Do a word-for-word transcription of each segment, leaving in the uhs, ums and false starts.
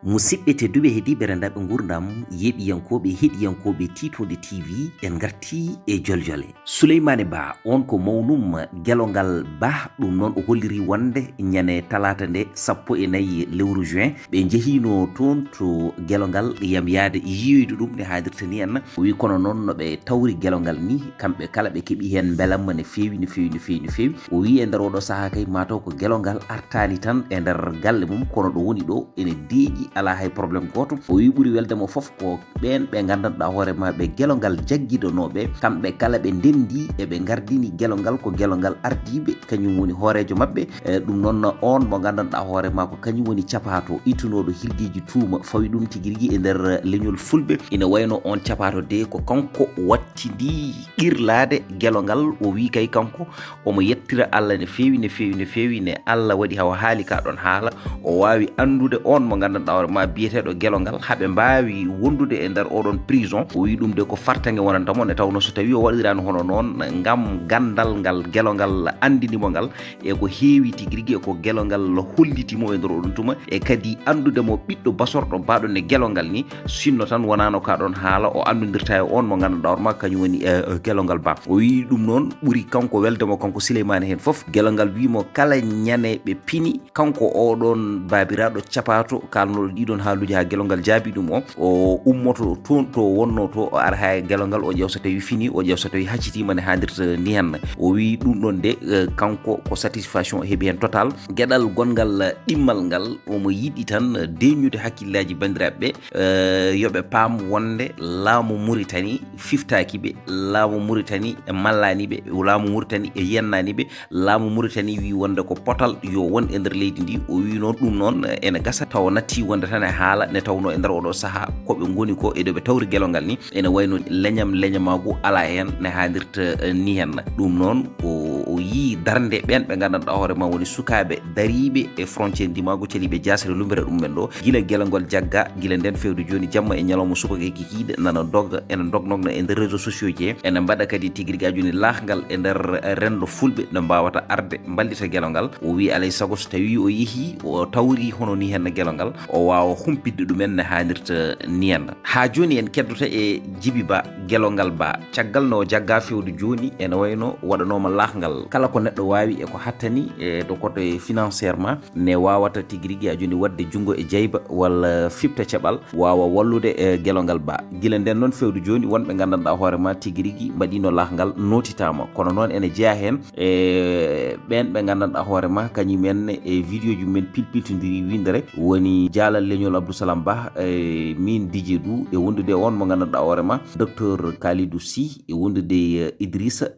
Musidɓe tedduɓe, heɗiiɓe renndaɓe nguurndam, yeeɓiyankooɓe, heɗiyankooɓe Tiitunde T V, en ngartii e joljole. Suleymaane Ba, on ko mawnum Gelongal Ba, ɗum noon o holliri wonde ñande talaata nde sappo e nayi lewru juin, ɓe njehiino toon to Gelongal yam yahde yiyoyde ɗum ne haadirta ni en. O wi kono noon no ɓe tawri Gelongal ni, kamɓe kala ɓe keɓi heen mbelamma ne feewi, ne feewi, ne feewi, ne feewi. O wi e nder oɗo sahaa kay mataw ko Gelongal artaani tan e nder galle mum, kono ɗo woni ɗo ene deeƴi, alaa hay problème gooto. O wi ɓuri welde mo fof ko ɓeen ɓe nganndanɗaa hoore ma ɓe Gelongal jaggidanooɓe, kamɓe kala ɓe ndenndi e ɓe ngardini Gelongal, ko Gelongal ardiiɓe, kañum woni hooreejo maɓɓe. E, ɗum noon, on mo nganndanɗaa hoore ma ko kañum woni capaato ittunooɗo hirgeeji tuuma, fawi ɗum tigi rigi e nder leñol Fulɓe. Ina wayno on capaato de ko kanko wattidi qirlaade Gelongal. O wi kay kanko omo yettira Allah ne feewi, ne feewi, ne feewi, ne Allah waɗi hawa haali ka ɗon haala. O waawi anndude on mo nganndanɗaa hoore ma biyeteeɗo Gelongal, haɓe mbaawi wondude e nder oɗon prison. O wi ɗum de ko fartaŋŋe wonanta mo, nde tawnoo so tawii o waɗiraani hono noon, ngam ganndal ngal Gelongal anndini mo ngal, e ko heewi tigi rigi, e ko Gelongal holliti mo e nder oɗon tuma, e kadi anndude mo ɓiɗɗo basorɗo baaɗo ne Gelongal ni, sinno tan wonaano ka ɗon haala o anndondirta e on mo nganndanɗaa hoore ma kañum woni, e, e, Gelongal Ba. O wi ɗum noon ɓuri kanko welde mo, kanko Suleymaane heen fof. Gelongal wi mo kala ñande ɓe pini, kanko oɗon baabiraaɗo capaato kaalnooɗo ɗiɗon haaluuji haa Gelongal jaabi ɗum o, o ummoto toon to wonno to, o ara haa Gelongal, o ƴeew so tawi fini, o ƴeew so tawi haccitiima ne haadirta ni heen. O wi ɗum ɗon de, e, kanko ko satisfaction o heɓi heen total. Geɗal gonngal ɗimmal ngal, omo yiɗi tan deeñude hakkillaaji banndiraaɓe ɓe, e, yo ɓe paam wonde laamu Muritani fiftaaki ɓe, laamu Muritani mallaani ɓe, laamu Muritani yennaani ɓe, laamu Muritani wi wonde ko potal yo won e nder leydi ndi. O wi noon ɗum noon ene gasa tawa natti wonde tan e haala nde tawnoo e nder oɗo sahaa ko ɓe ngoni ko e ɗo ɓe tawri Gelongal ni, ene wayno leñam leñamaagu alaa heen ne haadirta, e, ni heen. Ɗum noon o, o yii darnde ɓeen ɓe nganndanɗaa hoore ma woni sukaaɓe dariiɓe e frontière ndimaagu, caliiɓe jaasere lumbere ɗum men ɗo. Gila Gelongal jagga, gila ndeen feewde jooni jamma e ñalawma subaka e kikiiɗe nana doga, ene dognogna e nder réseaux sociaux ji he, ene mbaɗa kadi tigi rigi haa jooni laahngal e nder renndo Fulɓe no mbaawata arde mballita Gelongal. O wi alay sago so tawii o yehii o tawri hono ni heen Gelongal, o waawa humpitde ɗumen ne haanirta ni heen. Haa jooni en keddoto e Jibi Ba, Gelongal Ba. Caggal no o jagga feewde jooni, ene wayno waɗanooma laahngal kala ko neɗɗo waawi e ko hattani e to côté financièrement, ne waawata tigi rigi haa jooni waɗde junngo e jayba walla fiɓta caɓal, waawa wallude e Gelongal Ba. Gila ndeen noon feewde jooni, wonɓe nganndanɗaa hoore ma tigi rigi mbaɗiino laahngal, nootitaama. Kono noon ene jeyaa heen e ɓeen ɓe nganndanɗaa hoore ma, kañum en e vidéo ji mumen pilpiltondiri winndere, woni jaalal leñol Abdou Salam Ba, e miin Didier Dou, e wondude e on mo nganndanɗaa hoore ma, Docteur Kalidou Sy, e wondude e Idrissa,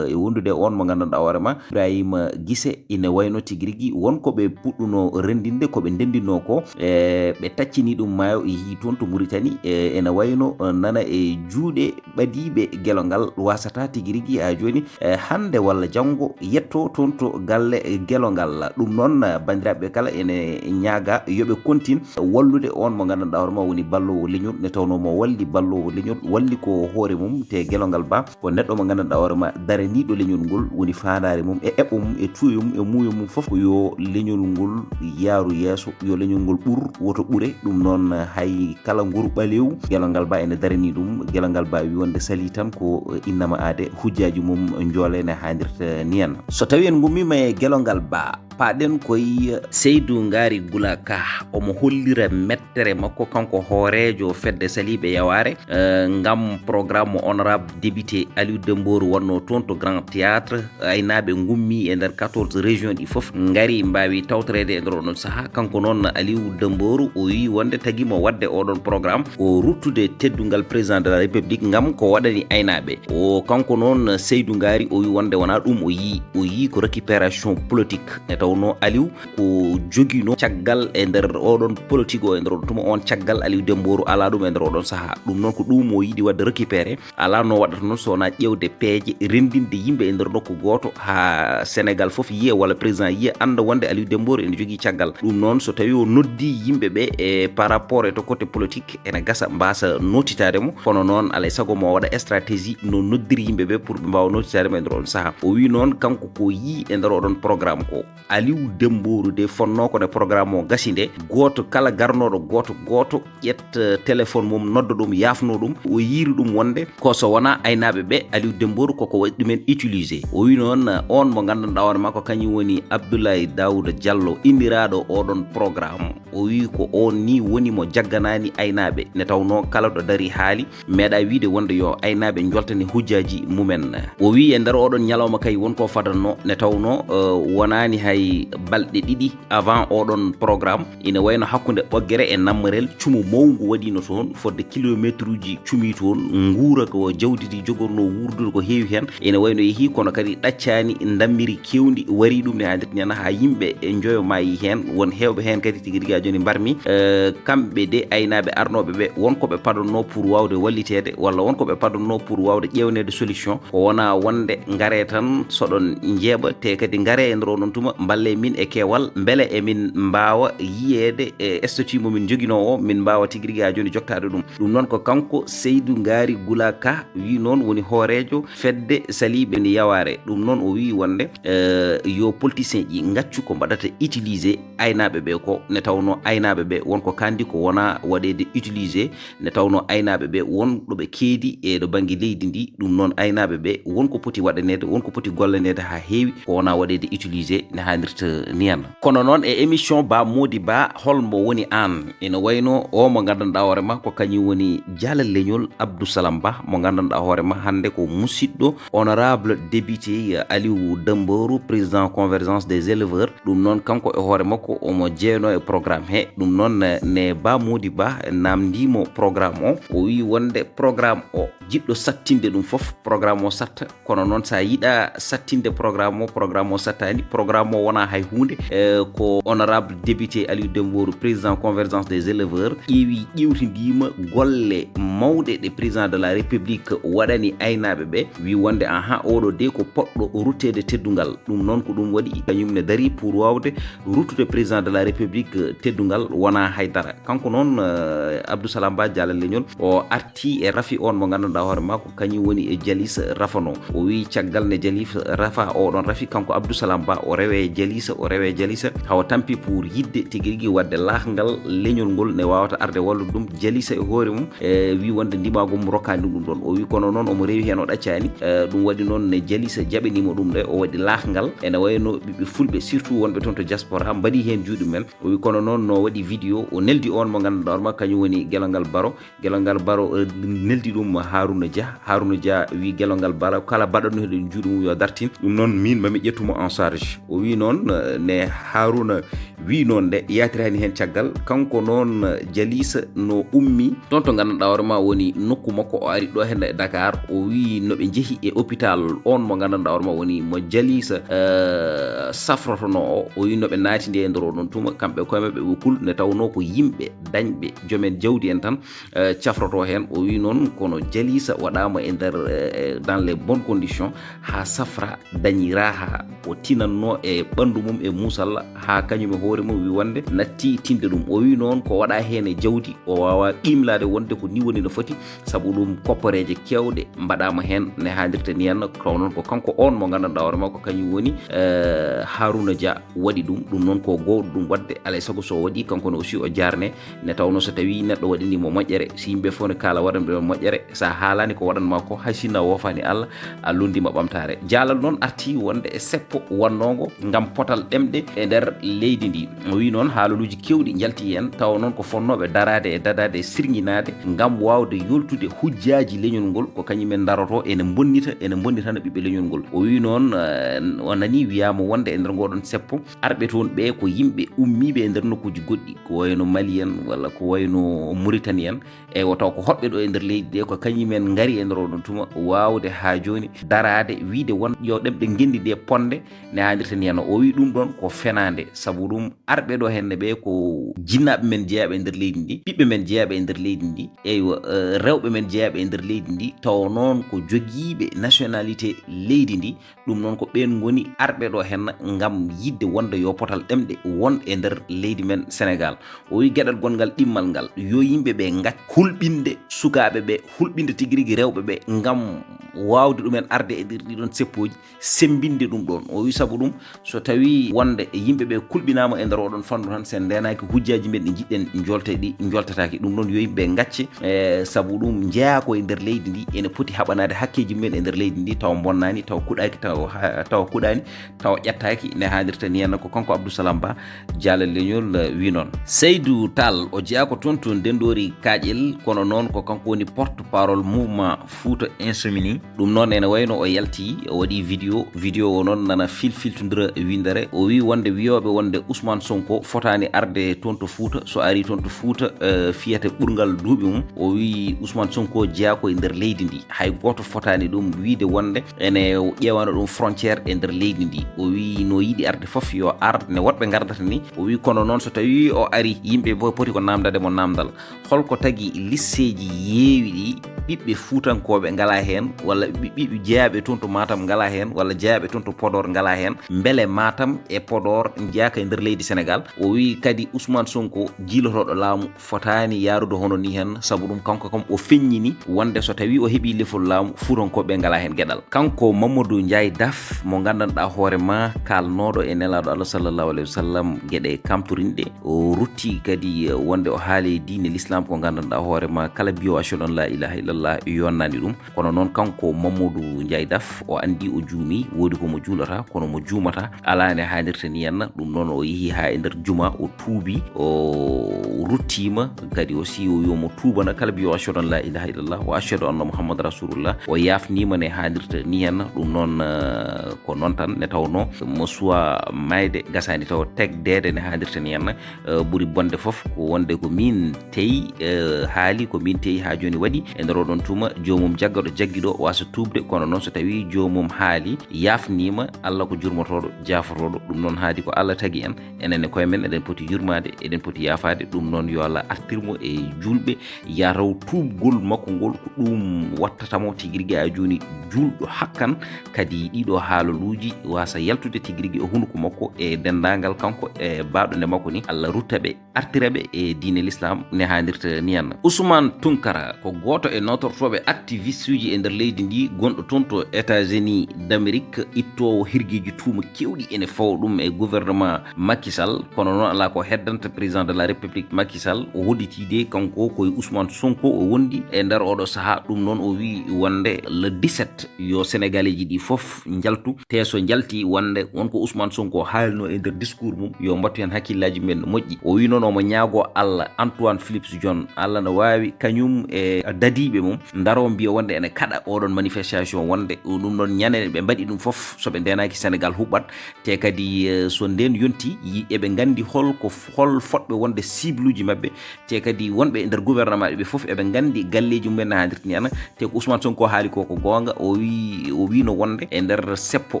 e wondude e on mo nganndanɗaa hoore ma, Ibrahima Gise, ine wayno tigi rigi won ko ɓe puɗɗuno renndinde, ko ɓe ndenndinno ko, e ɓe taccini ɗum maayo, e yii toon to Muritani, e ene wayno, e, nana e juuɗe ɓadiiɓe Gelongal, wasata tigi rigi haa jooni, e, hannde walla janngo yetto toon to galle Gelongal. Ɗum noon, banndiraaɓe kala ene ñaaga yo ɓe kontin wallude on mo nganndanɗaa hoore ma woni balloowo leñol, nde tawnoo mo walli balloowo leñol, walli ko hoore mum, te Gelongal Ba ko neɗɗo mo nganndanɗaa hoore ma daraniiɗo leñol ngol, woni faandaare mum e eɓɓo mum e tuuyo mum e muuyo mum fof ko yo leñol ngol yaaru yeeso, yo leñol ngol ɓur, woto ɓure. Ɗum noon, hay kala nguru ɓaleewu, Gelongal Ba ene daranii ɗum. Gelongal Ba wi wonde salii tan ko innama aade, hujjaaji mum njoole ne haanirta ni en. So tawii en ngummiima e Gelongal Ba, paaɗen koye Seydou Ngari Gulaka, omo hollira mettere makko, kanko hooreejo fedde saliiɓe yawaare, eh, ngam programme mo honorable député Aliou Dembourou waɗno toon to Grand Théâtre. Aynaaɓe ngummi e nder quatorze région ɗi fof, ngari mbaawi tawtoreede e nder oɗon sahaa. Kanko noon Aliou Dembourou, o wi wonde tagi mo waɗde oɗon programme ko ruttude teddungal président de la République ngam ko waɗani aynaaɓe. O kanko noon Seydou Ngari, o wi wonde wonaa ɗum o yii, o yii ko récupération politique. Nde tawnoo Aliou ko jogiino caggal e nder oɗon politique o, e nder oɗon tuma, on caggal Aliou Dembourou alaa ɗum e nder oɗon sahaa. Ɗum noon ko ɗum o yiɗi waɗde récupéré. Alaa no waɗata noon so wonaa ƴeewde peeje, renndinde yimɓe e nder nokku gooto haa Sénégal fof yiya, walla président yiya, annda wonde Aliou Dembourou ene jogii caggal. Ɗum noon so tawii o noddii yimɓe ɓe e par rapport e to côté politique, ene gasa mbaasa nootitaade mo. Kono noon alaa e sago mo waɗa stratégie no noddiri yimɓe ɓe pour ɓe mbaawa nootitaade mo e nder oɗon sahaa. O wi noon kanko ko yii e nder oɗon programme ko, Aliou Dembourou de fonnoo ko nde programme o gasi nde, gooto kala garnooɗo gooto gooto ƴetta, eh, téléphone mum, nodda ɗum, yaafnoo ɗum, o yiiri ɗum wonde ko so wonaa aynaaɓe ɓe, Aliou Dembourou koko waɗi ɗumen utilisé. O wi noon, eh, on mo nganndanɗaa hoore makko kañum woni Abdoulaye Daouda Diallo, inniraaɗo oɗon programme. O wi ko on ni woni mo jagganaani aynaaɓe, nde tawnoo kala ɗo darii haali, meeɗaa wiide wonde yo aynaaɓe njoltane hujjaaji mumen. O wi e nder oɗon ñalawma kay won ko fadannoo, nde tawnoo, eh, wonaani hay balɗe ɗiɗi avant oɗon programme, ina wayno hakkunde Ɓoggere e Nammarel, cumu mawngu waɗiino toon, fodde kilomeetruuji cumi toon, nguura ko jawdi ndi jogornoo wuurdude ko heewi heen, ina wayno yehii, kono kadi ɗaccaani ndammiri keewndi warii ɗum ne haalirta ñande haa yimɓe e njoyo maayi heen, won heewɓe heen kadi tigi rigi haa jooni mbarmi, eh, kamɓe de aynaaɓe arnooɓe ɓe, won ko ɓe padonnoo pour waawde walliteede, walla won ko ɓe padonnoo pour waawde ƴeewneede solution, ko wonaa wonde ngaree tan soɗon njeeɓa, te kadi ngaree e nder oɗon tuma, mballee min e keewal, mbele emin mbaawa yiyeede e statut mo min njoginoo o, min mbaawa tigi rigi haa jooni joktaade ɗum. Ɗum noon ko kanko Seydou Ngari Gulaka wi noon woni hooreejo fedde saliiɓe ndi yawaare. Ɗum noon o wi wonde, eh, yo politicien ji ngaccu ko mbaɗata utiliser aynaaɓe ɓe ko, nde tawnoo aynaaɓe ɓe won ko kandi ko wonaa waɗeede utiliser, nde tawnoo aynaaɓe ɓe won ɗo ɓe keedi e ɗo bannge leydi ndi. Ɗum noon aynaaɓe ɓe won ko poti waɗaneede, won ko poti gollaneede haa heewi, ko wonaa waɗeede utiliser nde haanirta ni en. Kono noon e émission Ba Mody Ba, hol mbo woni aan? Ina wayno o mo nganndanɗaa hoore ma ko kañum woni Jala Leñol Abdou Salam Ba, mo nganndanɗaa hoore ma hannde ko musidɗo honorable député Aliou Dembourou, président convergence des éleveurs. Ɗum noon kanko e hoore makko omo jeeyno e programme he. Ɗum noon ne, ne Ba Mody Ba namndimo programme o. O wi wonde programme o jiɗɗo sattinde ɗum fof, programme o satta. Kono noon, so a yiɗaa sattinde programme o, programme o sattaani. Programme o wonaa hay huunde. Eh, ko honorable député Aliou Dembourou, président convergence des éleveurs, ƴeewi, ƴeewtindiima golle mawɗe ɗe président de la République waɗani aynaaɓe ɓe, wi wonde, aha, oɗo de ko poɗɗo rutteede teddungal. Ɗum noon ko ɗum waɗi kañum ne darii pour waawde ruttude président de la République teddungal, wonaa hay dara. Kanko noon, eh, Abdou Salam Ba Jala Leñol, o arti e rafi on mo nganndanɗaa hoore makko kañum woni e Jalis Rafano. O wi caggal nde Jalis rafa oɗon rafi, kanko Abdou Salam Ba o rewe Jalisa, o rewe Jalisa, hawa tampi pour yidde tigi rigi waɗde laahngal leñol ngol ne wawata arde wallude ɗum. Jalisa e hoore mum, e, wi wonde ndimaagu mum rokkaani ɗum ɗum ɗon. O wi kono noon omo rewi heen, o ɗaccaani. E, ɗum waɗi noon ne Jalisa jaɓaniima ɗum ɗe, o waɗi laahngal. Ene wayno ɓiɓɓe fulɓe, surtout wonɓe toon to diaspora, mbaɗi heen juuɗe mumen. O wi kono noon no waɗi vidéo, o neldi on mo nganndanɗaa hoore ma, kañum woni Gelongal Baro. Gelongal Baro, eh, neldi ɗum Haruna Dia. Haruna Dia wi Gelongal Baro kala baɗanno heɗen juuɗe mum yo dartin. Ɗum noon min mami ƴettumo en charge. O wi noon, eh, ne Haruna wi noon nde yaatirani heen caggal. Kanko noon, eh, Jalisa no ummi toon to nganndanɗaa hoore ma woni nokku makko, o ari ɗo heen e Dakar. O wi no ɓe njehi e hôpital on mo nganndanɗaa hoore ma woni mo Jalisa, eh, safrotono o. O wi no ɓe naati nde e nder oɗon tuma, kamɓe koye maɓɓe ɓe kul nde tawnoo ko yimɓe dañɓe joomen jawdi en tan, eh, cafroto heen. O wi noon kono Jalisa waɗaama e nder, eh, dans les bonnes conditions, haa safra, dañi raha, o tinanno e ɓanndu mum e muusalla, haa kañum e hoore mum wi wonde natti tinde ɗum. O wi noon ko waɗa heen e jawdi, o waawa qimlaade wonde ko ni woni no foti, sabu ɗum kopporeeje keewɗe mbaɗaama heen ne haalirta ni henna. Kono noon ko kanko on mo nganndanɗaa hoore makko kañum woni, eh, Haruna Dia waɗi ɗum. Ɗum noon ko goowɗo ɗum waɗde, alay sago so waɗi kanko ne aussi o jaarne. Ne tawnoo so tawii neɗɗo waɗanii mo moƴƴere, si yimɓe fof ne kaala waɗan ɓe moƴƴere, so a haalaani ko waɗan ma ko, hay sinno a woofaani Allah, a lunndiima ɓamtaare. Jaalal noon artii wonde e seppo wonnongo ngam potal ɗemɗe e nder leydi ndi. O wii noon haalaluuji keewɗi njaltii heen, tawa noon ko fotnooɓe daraade e dadaade e sirŋinaade ngam waawde yoltude hujjaaji leñol ngol, ko kañum en ndarotoo ene mbonnita, ene mbonnitana ɓiɓɓe leñol ngol. O wii noon, eh, o nanii wiyaama wonde e nder ngoɗon seppo, arɓe toon ɓe ko yimɓe ummiiɓe e nder nokkuuji goɗɗi, ko wayno Mali en walla ko wayno Mauritanie en, e o taw ko hoɗɓe ɗo e nder leydi ɗe, ko kañum en ngari e nder oɗon tuma waawde haa jooni daraade, wiide won yo ɗemɗe ngenndi ɗe ponde ne haanirta ni heno. O wii ɗum ɗoon ko fenaande, sabu ɗum Arɓe ɗo henne ɓe ko jinnaaɓe men jeyaaɓe e nder leydi ndi, ɓiɓɓe men jeyaaɓe e nder leydi ndi, eywa, eh, rewɓe men jeyaaɓe e nder leydi ndi, tawa noon ko jogiiɓe nationalité leydi ndi. Ɗum noon ko ɓeen ngoni arɓe ɗo henne ngam yiɗde wonde yo potal ɗemɗe won e nder leydi men Senegaal. O wi geɗal gonngal ɗimmal ngal, yo yimɓe ɓe ngacc hulɓinde sukaaɓe ɓe, hulɓinde tigi rigi rewɓe ɓe ngam waawde ɗumen arde e ɗir-, ɗiɗon seppooji, semmbinde ɗum ɗoon. O wi sabu ɗum, so tawii wonde yimɓe ɓe kulɓinaama e nder oɗon fannu tan, so en ndeenaaki hujjaaji men ɗi njiɗɗen njolte ɗi, njoltataake. Ɗum ɗoon yo yimɓe ɓe ngacce, e sabu ɗum njeyaa ko e nder leydi ndi, ene poti haɓanaade hakkeeji mumen e nder leydi ndi, tawa bonnaani, tawa kuɗaaki, tawa ha-, tawa kuɗaani, tawa ƴettaaki, ne haanirta ni henna. Ko kanko Abdou Salam Ba, Jaalal Leñol, eh, wi noon. Seydou Tall, o jeyaa ko toon to Ndenndori Kaaƴel, kono noon ko kanko woni porte-parole mouvement Fouta Insoumis. Ɗum noon ene wayno o yalti, o waɗi vidéo, vidéo o noon nana filfiltondira winndere. O wi wonde wiyooɓe wonde Ousmane Sonko fotaani arde toon to Fouta, so ari toon to Fouta, eh, fiyata ɓurngal duuɓi mum. O wi Ousmane Sonko jeyaa ko e nder leydi ndi. Hay gooto fotaani ɗum wiyde wonde ene ƴeewaano ɗum frontière e nder leydi ndi. O wi no yiɗi arde fof yo ar, ne woɗɓe ngardata ni. O wi kono noon so tawii o ari, yimɓe bo poti ko naamndade mo naamndal. Holko tagi lisseeji yeewi ɗi ɓiɓɓe fuutankooɓe ngalaa heen, walla ɓi-, ɓiɓɓe jeyaaɓe toon to Matam ngalaa heen, walla jeyaaɓe toon to Podor ngalaa heen? Mbele Matam e Podor njeyaaka e nder leydi Senegaal? O wi kadi Ousmane Sonko jiilotooɗo laamu fotaani yaarude hono ni heen, sabu ɗum kanko kam o feññini wonde so tawii o heɓii lefol laamu, fuutankooɓe ngalaa heen geɗal. Kanko Mamadou Ndiaye Daf, mo nganndanɗaa hoore ma, kaalnooɗo e Nelaaɗo Allah sallallahu alayhi wa sallam geɗe kamtorinɗe, o rutti kadi, eh, wonde o haali e diine l'islam ko nganndanɗaa hoore ma, kala mbiyo ashhadu an la ilaha illallah yonnaani ɗum. Kono noon kanko Mamadou Ndiaye Daf, o anndi o juumi, woodi ko mo juulata, kono mo juumata alaa ne haanirta ni henna. Ɗum noon o yehi haa e nder juma, o tuubi, o ruttiima, kadi aussi o wi omo tuubana kala mbiyo ashhadu an la ilaha illallah wa ashhadu anna Muhammad rasulullah. O yaafniima ne haanirta ni henna. Ɗum noon, eh, ko noon tan ne tawnoo mo suwaa maayde gasaani taw tegdeede ne haanirta ni henna. Eh, ɓuri bonde fof ko wonde ko miin teyi, eh, haali, ko miin teyi haa jooni waɗi. E nder oɗon tuma, joomum jaggaɗo jaggiɗo waasa tuubde, kono noon so tawii joomum haali, yaafniima, Allah ko jurmotooɗo, jaafotooɗo. Ɗum noon haadi ko Allah tagi en, enen e koye men, eɗen poti yurmaade, eɗen poti yaafaade. Ɗum noon yo Allah artir mo e juulɓe, yataw tuubgol makko ngol ko ɗum wattata mo tigi rigi haa jooni juulɗo hakkan. Kadi ɗiɗo haalaluuji waasa yaltude tigi rigi e hunuko makko e denndaangal kanko e baaɗo nde makko ni. Allah rutta ɓe, artira ɓe e diine l'islam ne haanirta ni henna. Ousmane Tounkara ko gooto e nootortooɓe activiste uji e nder leydi ndi, gonɗo toon to États-Unis d'Amérique, ittoowo hirgeeji tuuma keewɗi ene fawa ɗum e gouvernement Macky Sall. Kono noon alaa ko heddanta président de la République Macky Sall o hodditiide kanko ko e Ousmane Sonko o wondi e nder oɗo sahaa. Ɗum noon o wi wonde le dix-sept yo Sénégalais ji ɗi fof njaltu, te so njalti wonde won ko Ousmane Sonko haalno e nder discours mum, yo mbattu heen hakkillaaji men no moƴƴi. O wi noon omo ñaagoo Allah, Antoine Philippe John, Allah no waawi kañum e dadiiɓe mum, ndaro mbiya wonde ene kaɗa oɗon manifestation, wonde ɗum ɗon ñande ɓe mbaɗi ɗum fof, so ɓe ndeenaaki Senegaal huɓɓat. Te kadi, eh, so ndeen yonti, yi-, eɓe nganndi hol ko f-, hol fotɓe wonde cible uji maɓɓe. Te kadi wonɓe e nder gouvernement ɓe fof eɓe nganndi galleeji mumen no haanirta ni henna. Te ko Ousmane Sonko haali ko, ko goonga. O wi, o wiino wonde e nder seppo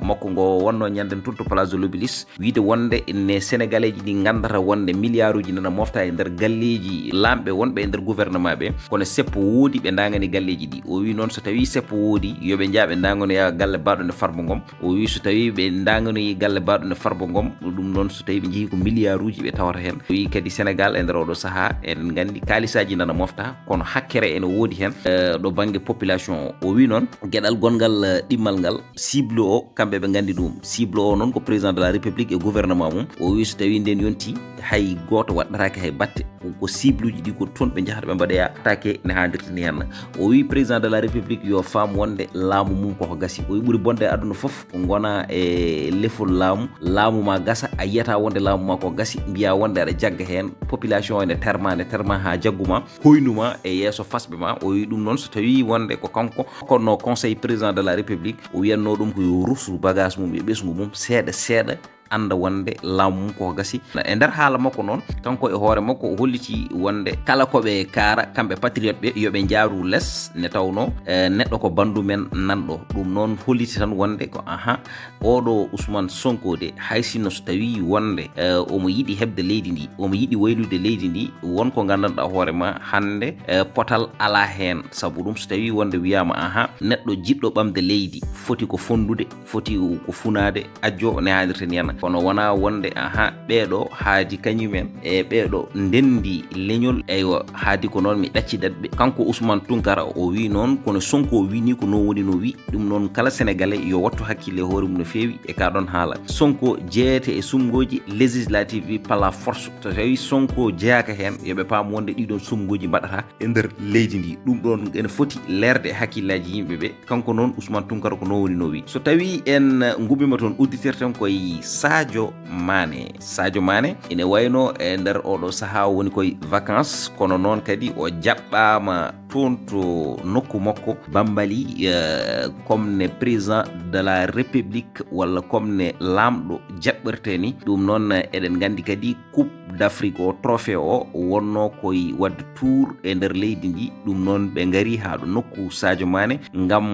makko ngo wonno ñande toon to Place de l'Obélisque, wiide wonde ne Sénégalais ji ɗi nganndata wonde milliard uji nana mofta e nder galleeji laamɓe wonɓe e nder gouvernement ɓe, kono seppo woodi ɓe ndaangani galleeji ɗi. O wi noon so tawii seppo woodi, yo ɓe njah ɓe ndaanganoya galle baaɗo nde Farba Ngom. O wi so tawii ɓe ndaanganoyi galle baaɗo nde Farba Ngom, ɗum noon so tawii ɓe njehii ko milliard uji ɓe tawata heen. O wi kadi Senegaal e nder oɗo sahaa, eɗen nganndi kaalisaaji nana mofta, kono hakkere ene woodi heen, eh, ɗo bannge population o. O wi noon geɗal gonngal, eh, ɗimmal ngal, cible o, kamɓe ɓe nganndi ɗum. Cible o noon ko président de la République e gouvernement mum. O wi so tawii ndeen yonti, hay gooto waɗɗataake hay batte. Ko, ko cible uji ɗi ko toon ɓe njahata ɓe mbaɗoya attaqué ne haanirta ni henna. O wi président de la République yo faam wonde laamu mum koko gasi. O wi ɓuri bonde e aduna fof ko ngona e lefol laamu, laamu ma gasa, a yiyata wonde laamu ma ko gasi, mbiya wonde aɗa jagga heen, population o ene terma, ene terma haa jaggu ma, hoynu ma e yeeso fasɓe ma. O wi ɗum noon so tawii wonde ko kanko konno conseil président de la République, o wiyanno ɗum ko yo rusu bagage mum e ɓesngu mum seeɗa seeɗa, annda wonde laamu mum koko gasi. E nder haala makko noon, kanko e hoore makko o holliti wonde kala ko ɓe kaara, kamɓe patriote ɓe, yo ɓe njaaru les, nde tawnoo, eh, neɗɗo ko banndum en nanɗo. Ɗum noon holliti tan wonde ko, aha, oɗo Ousmane Sonko de, hay sinno so tawii wonde, eh, omo yiɗi heɓde leydi ndi, omo yiɗi waylude leydi ndi, won ko nganndanɗaa hoore ma hannde, eh, potal alaa heen. Sabu ɗum so tawii wonde wiyaama, aha, neɗɗo jiɗɗo ɓamde leydi foti ko fonndude, foti ko funaade, ajjo ne haanirta ni yana. Kono wonaa wonde, aha, ɓeeɗo haadi kañum en e ɓeeɗo ndenndi leñol, eywa, haadi ko noon mi ɗaccidat ɓe. Kanko Ousmane Tounkara o wii noon, kono Sonko o wii ni ko noon woni no wii. Ɗum noon kala Sénégalais yo wattu hakkille e hoore mum no feewi e ka ɗon haala. Sonko jeeyete e sumngooji législative ɗi par la force. So tawii Sonko jeyaaka heen, yo ɓe paam wonde ɗiɗon sumngooji mbaɗata e nder leydi ndi. Ɗum ɗoon ene foti leerde e hakkillaaji yimɓe ɓe. Kanko noon Ousmane Tounkara ko noon woni no wii. So tawii en, eh, ngummiima toon, udditirten koye Sadio Mané. Sadio Mané ene wayno e nder oɗo sahaa o woni koye vacances, kono noon kadi o jaɓɓaama toon to nokku makko Bambali, eh, comme ne président de la République walla comme ne laamɗo jaɓɓirte ni. Ɗum noon, eh, eɗen nganndi kadi Coupe d'Afrique o, trophée o, wonnoo koye waɗde tour e nder leydi ndi. Ɗum noon ɓe ngari haa ɗo nokku Sadio Mané ngam,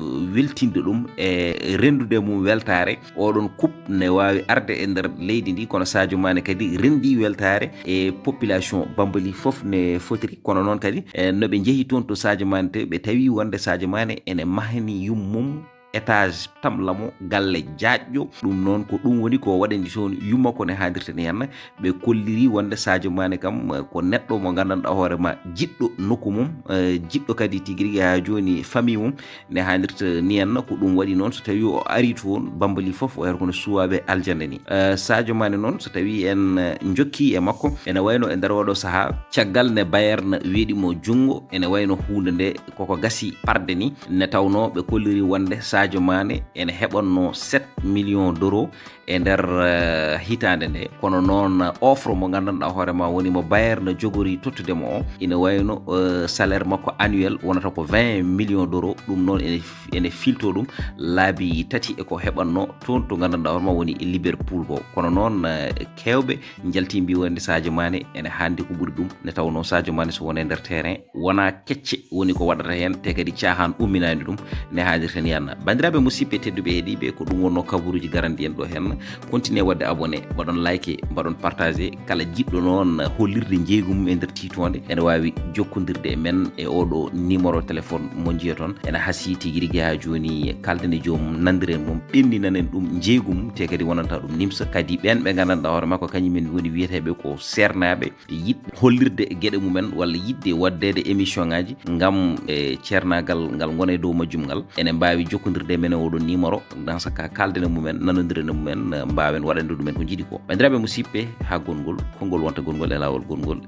eh, weltinde ɗum e renndude mum weltaare. Oɗon coupe ne waawi arde e nder leydi ndi, kono Sadio Mané kadi renndi weltaare e population Bambali fof ne fotiri. Kono noon kadi, eh, no ɓe njehi toon to Sadio Mané to, ɓe tawi wonde Sadio Mané ene mahni yummum étage tamlamo, galle jaajɗo. Ɗum noon ko ɗum woni ko waɗani toon yumma ko ne haadirta ni henna. Ɓe kolliri wonde Sadio Mané kam, eh, ko neɗɗo mo nganndanɗaa hoore ma jiɗɗo nokku mum, eh, jiɗɗo kadi tigi rigi haa jooni famille mum. Ne haalirta ni henna, ko ɗum waɗi noon, so tawii o arii toon, Bambali fof o yahata kono suwaaɓe aljanna ni. Eh, Sadio Mané noon, so tawii en, eh, njokkii e makko, ene wayno e nder oɗo sahaa, caggal nde Bayern weeɗi mo junngo, ene wayno huunde nde koko gasi parde ni, nde tawnoo ɓe kolliri wonde Sadio Mané ene heɓannoo sept millions d'euros e nder, eh, hitaande nde. Kono noon, offre mo nganndanɗaa hoore ma woni mo Bayern jogori tottude mo o, ina wayno, eh, salaire makko annuel wonata ko vingt millions d'euros. Ɗum noon ene f-, ene filto ɗum laabi tati e ko heɓannoo toon to nganndanɗaa hoore ma woni Liverpool ko. Kono noon, eh, keewɓe njalti mbi wonde Sadio Mané ene haandi ko ɓuri ɗum, nde tawnoo Sadio Mané so wonii e nder terrain, wonaa kecce woni ko waɗata heen, te kadi caahaan umminaani ɗum, ne haadirta ni henna. Banndiraaɓe musidɓe tedduɓe heɗiiɓe, ko ɗum wonnoo kabaruuji garanɗi en ɗo henna. Continue waɗde abonné, mbaɗon like, mbaɗon partagé. Kala jiɗɗo noon hollirde njeeygu mum e nder tiitoonde, ene waawi jokkondirde e men e oɗo numéro téléphone mo njiyaton. Ene hasii tigi rigi haa jooni, kaalden e joomum, nanndiren mum, ɓenndinanen ɗum njeeygu mum, te kadi wonanta ɗum nimsa. Kadi ɓeen ɓe nganndanɗaa hoore makko, kañum en woni wiyeteeɓe ko seernaaɓe, yiɗ hollirde geɗe mumen walla yiɗde waɗdeede émission ngaji ngam e ceernaagal ngal ngona e dow majjum ngal, ene mbaawi jokkondirde e men e oɗo numéro. Dans ce cas, kaalden e mumen, nanondiren e mumen, eh, mbaawen waɗande ɗumen ko njiɗi ko. Banndiraaɓe musidɓe, haa gongol, konngol wonta gongol e laawol gongol.